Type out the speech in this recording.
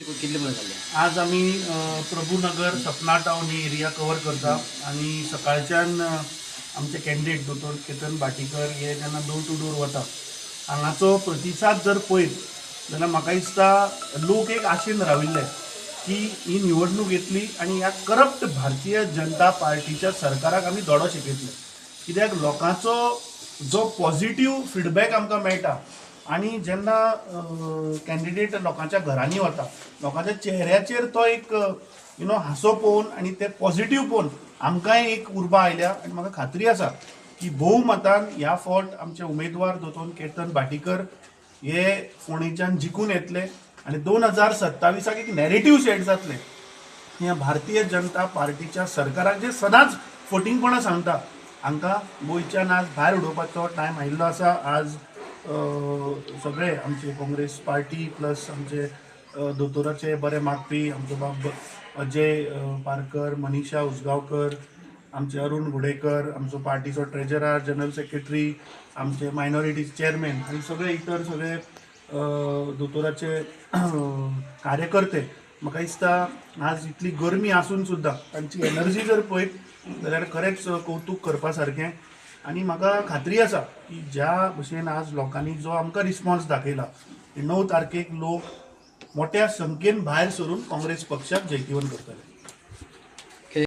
कितले बरें जाल्ले. आज आमी प्रभुनगर सपना टावन ही एरिया कवर करता आनी सकाळच्यान आमचे कॅन्डिडेट दोतोर केतन भाटीकर हे जेन्ना डोर टू डोर वता, हांगाचो प्रतिसाद जर पळयत जाल्यार म्हाका दिसता लोक एक आशेन राविल्ले की ही निवडणूक येतली आनी ह्या करप्ट भारतीय जनता पार्टीच्या सरकाराक आमी धडो शिकयतले. कित्याक लोकांचो जो पॉझिटीव फिडबॅक आमकां मेळटा आनी जेन्ना कॅन्डिडेट लोकांच्या घरांनी वता, लोकांच्या चेहऱ्याचेर तो एक हांसो पळोवन आनी ते पॉझिटीव पळोवन आमकांय एक उर्बा आयल्या आनी म्हाका खात्री आसा की भोवमतान ह्या फावट आमचे उमेदवार दोतोर केतन भाटीकर हे फोंडेच्यान जिखून येतले आनी 2027 एक नॅरेटीव सेट जातले. ह्या भारतीय जनता पार्टीच्या सरकाराक जे सदांच फटींगपणां सांगता, हांकां गोंयच्यान आज भायर उडोवपाचो टायम आयिल्लो आसा. आज सगळे आमचे काँग्रेस पार्टी प्लस आमचे दोतोराचे बरे मागपी आमचो बाब अजय पारकर, मनीषा उसगांवकर, आमचे अरुण घुडेकर, आमचो पार्टीचो ट्रेजरार, जनरल सेक्रेटरी, आमचे मायनॉरिटी चेअरमॅन आनी सगळे इतर सगळे दोतोराचे कार्यकर्ते, म्हाका दिसता आज इतली गरमी आसून सुद्दां तांची एनर्जी जर पळयत जाल्यार खरेंच कौतूक करपा सारकें. आनी म्हाका खात्री आसा की ज्या भशेन आज लोकांनी जो आमकां रिस्पॉन्स दाखयला, 9 तारखेक लोक मोठ्या संख्येन भायर सरून काँग्रेस पक्षाक जैतिवंत करतले.